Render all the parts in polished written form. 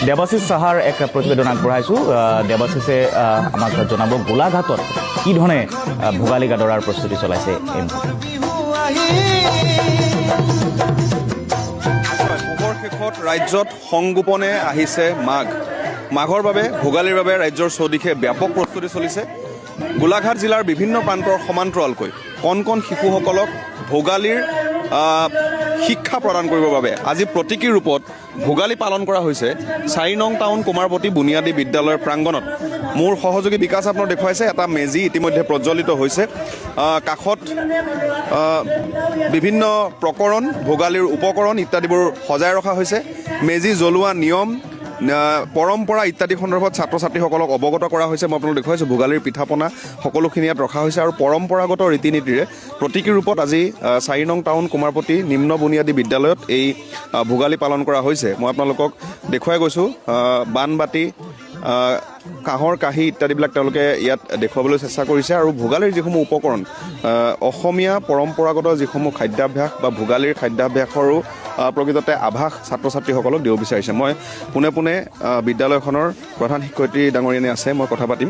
দেৱাশীষ সাহাৰ এক প্ৰতিবেদন আগবঢ়াইছোঁ। দেৱাশীষে আমাক জনাব গোলাঘাটত কি ধৰণে ভোগালীক আদৰাৰ প্ৰস্তুতি চলাইছে এই মুহূৰ্তত। বিহু আহিল। পুহৰ শেষত ৰাজ্যত সংগোপনে আহিছে মাঘ। মাঘৰ বাবে, ভোগালীৰ বাবে ৰাজ্যৰ চৌদিশে ব্যাপক প্ৰস্তুতি চলিছে। গোলাঘাট জিলাৰ বিভিন্ন প্ৰান্তৰ সমান্তৰালকৈ কণ কণ শিশুসকলক ভোগালীৰ শিক্ষা প্ৰদান কৰিবৰ বাবে আজি প্ৰতীকী ৰূপত ভোগালী পালন কৰা হৈছে 4 নং টাউন কুমাৰপতি বুনিয়াদী বিদ্যালয়ৰ প্ৰাংগণত। মোৰ সহযোগী বিকাশ আপোনাক দেখুৱাইছে, এটা মেজি ইতিমধ্যে প্ৰজ্বলিত হৈছে। কাষত বিভিন্ন প্ৰকৰণ, ভোগালীৰ উপকৰণ ইত্যাদিবোৰ সজাই ৰখা হৈছে। মেজি জ্বলোৱা নিয়ম, পৰম্পৰা ইত্যাদি সন্দৰ্ভত ছাত্ৰ ছাত্ৰীসকলক অৱগত কৰা হৈছে। মই আপোনালোক দেখুৱাইছোঁ, ভোগালীৰ পিঠা পনা সকলোখিনি ইয়াত ৰখা হৈছে আৰু পৰম্পৰাগত ৰীতি নীতিৰে প্ৰতীকী ৰূপত আজি 4 নং টাউন কুমাৰপতি নিম্ন বুনিয়াদী বিদ্যালয়ত এই ভোগালী পালন কৰা হৈছে। মই আপোনালোকক দেখুৱাই গৈছোঁ, বানবাতি, কাঁহৰ কাঁহী ইত্যাদিবিলাক তেওঁলোকে ইয়াত দেখুৱাবলৈ চেষ্টা কৰিছে। আৰু ভোগালীৰ যিসমূহ উপকৰণ, অসমীয়া পৰম্পৰাগত যিসমূহ খাদ্যাভ্যাস বা ভোগালীৰ খাদ্যাভ্যাসৰো প্ৰকৃততে আভাস ছাত্ৰ ছাত্ৰীসকলক দিব বিচাৰিছে। মই পোনে পোনে বিদ্যালয়খনৰ প্ৰধান শিক্ষয়িত্ৰী ডাঙৰীয়ানী আছে, মই কথা পাতিম।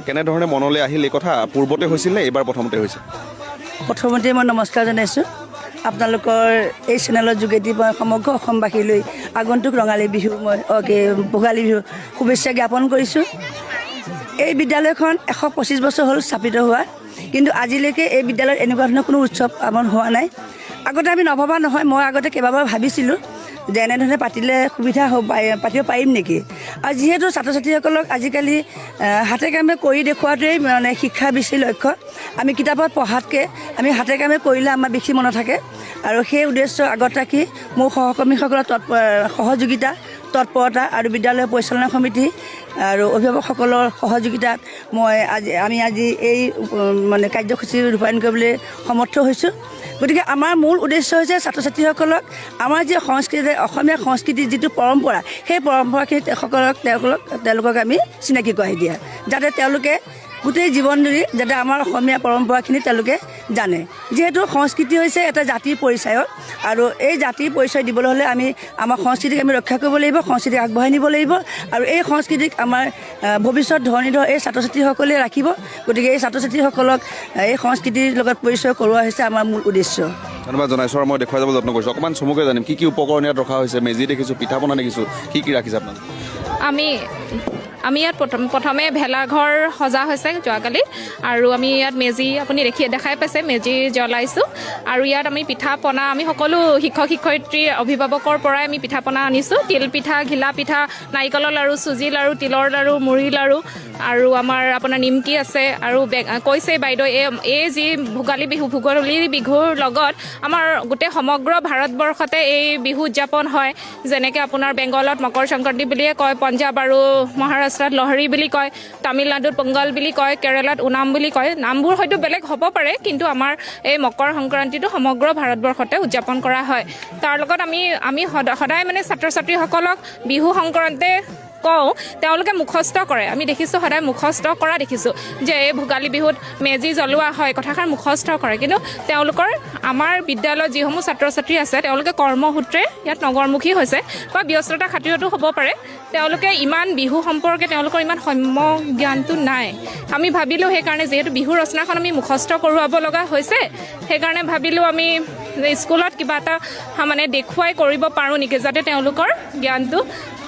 কেনেধৰণে মনলৈ আহিল এই কথা? পূৰ্বতে হৈছিল নে এইবাৰ প্ৰথমতে হৈছে? প্ৰথমতে মই নমস্কাৰ জনাইছোঁ। আপোনালোকৰ এই চেনেলৰ যোগেদি মই সমগ্ৰ অসমবাসীলৈ আগন্তুক ৰঙালী বিহু, মই অ' কি ভোগালী বিহু শুভেচ্ছা জ্ঞাপন কৰিছোঁ। এই বিদ্যালয়খন 125 বছৰ হ'ল স্থাপিত হোৱা, কিন্তু আজিলৈকে এই বিদ্যালয়ত এনেকুৱা ধৰণৰ কোনো উৎসৱ আমাৰ হোৱা নাই। আগতে আমি নভবা নহয়, মই আগতে কেইবাবাৰ ভাবিছিলোঁ যে এনেধৰণে পাতিলে সুবিধা হ'ব, পাতিব পাৰিম নেকি। আৰু যিহেতু ছাত্ৰ ছাত্ৰীসকলক আজিকালি হাতে কামে কৰি দেখুওৱাটোৱেই মানে শিক্ষাৰ বেছি লক্ষ্য। আমি কিতাপত পঢ়াতকৈ আমি হাতে কামে কৰিলে আমাৰ বেছি মনত থাকে। আৰু সেই উদ্দেশ্য আগত ৰাখি মোৰ সহকৰ্মীসকলৰ সহযোগিতা, তৎপৰতা আৰু বিদ্যালয় পৰিচালনা সমিতি আৰু অভিভাৱকসকলৰ সহযোগিতাত মই আজি আমি আজি এই মানে কাৰ্যসূচী ৰূপায়ণ কৰিবলৈ সমৰ্থ হৈছোঁ। গতিকে আমাৰ মূল উদ্দেশ্য হৈছে ছাত্ৰ ছাত্ৰীসকলক আমাৰ যি সংস্কৃতি, অসমীয়া সংস্কৃতিৰ যিটো পৰম্পৰা, সেই পৰম্পৰাখিনি সকলক তেওঁলোকক আমি চিনাকি কৰাই দিয়া, যাতে তেওঁলোকে গোটেই জীৱন ধৰি যাতে আমাৰ অসমীয়া পৰম্পৰাখিনি তেওঁলোকে জানে। যিহেতু সংস্কৃতি হৈছে এটা জাতিৰ পৰিচায়ক আৰু এই জাতিৰ পৰিচয় দিবলৈ হ'লে আমি আমাৰ সংস্কৃতিক আমি ৰক্ষা কৰিব লাগিব, সংস্কৃতিক আগবঢ়াই নিব লাগিব। আৰু এই সংস্কৃতিক আমাৰ ভৱিষ্যত ধৰণীধৰ এই ছাত্ৰ ছাত্ৰীসকলে ৰাখিব। গতিকে এই ছাত্ৰ ছাত্ৰীসকলক এই সংস্কৃতিৰ লগত পৰিচয় কৰোৱা হৈছে আমাৰ মূল উদ্দেশ্য। ধন্যবাদ জনাইছোঁ আৰু মই দেখুৱাই যাব যত্ন কৰিছোঁ। অকণমান চমুকৈ জানিম, কি কি উপকৰণ ইয়াত ৰখা হৈছে? মেজি দেখিছোঁ, পিঠা পনা দেখিছোঁ, কি কি ৰাখিছে আপোনালোকে? আমি আমি ইয়াত প্ৰথমে ভেলাঘৰ সজা হৈছে যোৱাকালি আৰু আমি ইয়াত মেজি আপুনি দেখাই পাইছে, মেজি জ্বলাইছোঁ। আৰু ইয়াত আমি পিঠা পনা, আমি সকলো শিক্ষক শিক্ষয়িত্ৰী, অভিভাৱকৰ পৰাই আমি পিঠা পনা আনিছোঁ। তিল পিঠা, ঘিলা পিঠা, নাৰিকলৰ লাড়ু, চুজি লাড়ু, তিলৰ লাড়ু, মুড়ি লাড়ু আৰু আমাৰ আপোনাৰ নিমকি আছে। আৰু কৈছে বাইদেউ, এই যি ভোগালী বিহু, ভোগালী বিহুৰ লগত আমাৰ গোটেই সমগ্ৰ ভাৰতবৰ্ষতে এই বিহু উদযাপন হয়। যেনেকৈ আপোনাৰ বেংগলত মকৰ সংক্ৰান্তি বুলিয়ে কয়, পঞ্জাৱ আৰু মহাৰাষ্ট্ৰত লহৰী বুলি কয়, তামিলনাডুত পোংগল বুলি কয়, কেৰালাত ওনাম বুলি কয়। নামবোৰ হয়তো বেলেগ হ'ব পাৰে, কিন্তু আমাৰ এই মকৰ সংক্ৰান্তিটো সমগ্ৰ ভাৰতবৰ্ষতে উদযাপন কৰা হয়। তাৰ লগত আমি আমি সদায় মানে ছাত্ৰ ছাত্ৰীসকলক বিহু সংক্ৰান্তে কওঁ, তেওঁলোকে মুখস্থ কৰে। আমি দেখিছোঁ, সদায় মুখস্থ কৰা দেখিছোঁ যে এই ভোগালী বিহুত মেজি জ্বলোৱা হয়, কথাষাৰ মুখস্থ কৰে। কিন্তু তেওঁলোকৰ, আমাৰ বিদ্যালয়ত যিসমূহ ছাত্ৰ ছাত্ৰী আছে, তেওঁলোকে কৰ্মসূত্ৰে ইয়াত নগৰমুখী হৈছে বা ব্যস্ততা খাতিৰতো হ'ব পাৰে, তেওঁলোকে ইমান বিহু সম্পৰ্কে তেওঁলোকৰ ইমান সম্য জ্ঞানটো নাই। আমি ভাবিলোঁ সেইকাৰণে, যিহেতু বিহু ৰচনাখন আমি মুখস্থ কৰোৱাব লগা হৈছে, সেইকাৰণে ভাবিলোঁ আমি যে স্কুলত কিবা এটা মানে দেখুৱাই কৰিব পাৰোঁ নেকি, যাতে তেওঁলোকৰ জ্ঞানটো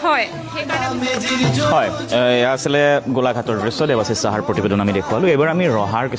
হয়, সেইকাৰণে। হয়, এয়া আছিলে গোলাঘাটৰ দৃশ্য। দেৱাশীষ সাহাৰ প্ৰতিবেদন আমি দেখুৱালোঁ। এইবাৰ আমি ৰহাৰ কিছু